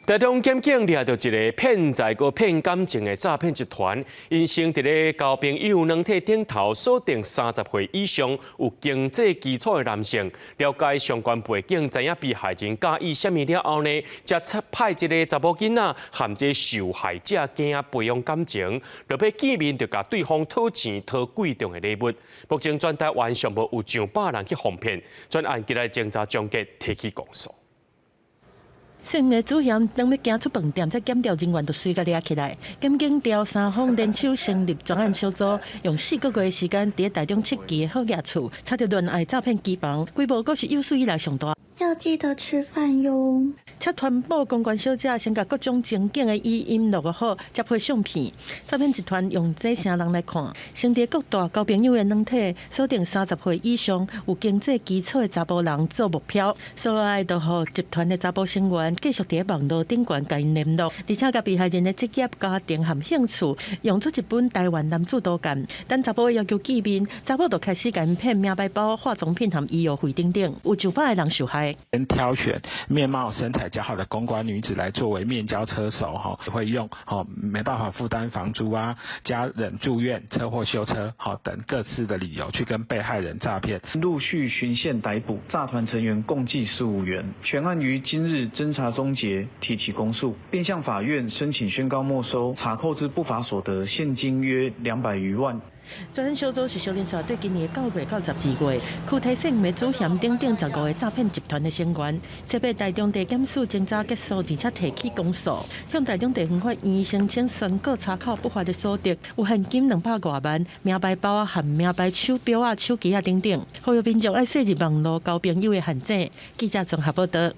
台中檢警掠著一个騙財閣騙感情的詐騙集團，𪜶先佇咧交朋友軟體頂頭鎖定30歲以上有經濟基礎的男性，了解相關背景，知影被害人佮意啥物了後呢，才派一个查某囡仔和這受害者囝培養感情，落尾見面就共對方討錢討貴重的禮物。目前全台灣上無有上百人去予騙，專案今日偵查終結，提起公訴。姓名主嫌當欲行出飯店，這檢調人員就隨共掠起來。檢警調三方聯手成立專案小組，用4個月的時間，佇台中七期的好額厝，查著戀愛詐騙機房，規模閣是有史以來上大。要記得吃飯喲。這傳播公關小姐先共各種情景的語音錄好，才配相片。詐騙集團用這啥人來看？先佇各大交朋友的軟體鎖定30歲以上有經濟基礎的查埔人做目標，所以就予集團的查埔成員繼續佇網路頂懸共𪜶聯絡，而且共被害人的職業、家庭和興趣，用出一本台灣男子圖鑑。等查埔要求見面，查埔就開始共𪜶騙名牌包、化妝品和醫藥費等等，有上百个人受害。先挑選面貌身材較好的公關女子來作為面交車手，哈，會用，哈，沒辦法負擔房租啊，家人住院、車禍修車，好等各式的理由去跟被害人詐騙。陸續循線逮捕詐團成員共計15人，全案於今日偵查終結，提起公訴，並向法院申請宣告沒收查扣之不法所得現金約200餘萬。專案小組是小連紲對今年9月到12月，拘提姓名主嫌等等15個詐騙集團的成員，這擺台中地檢署偵查結束，而且提起公訴，向台中地方法院申請宣告查扣不法的所得，有現金200外萬、名牌包和名牌手錶啊、手機啊等等，呼籲民眾愛細入網路交朋友的陷阱。記者綜合報道。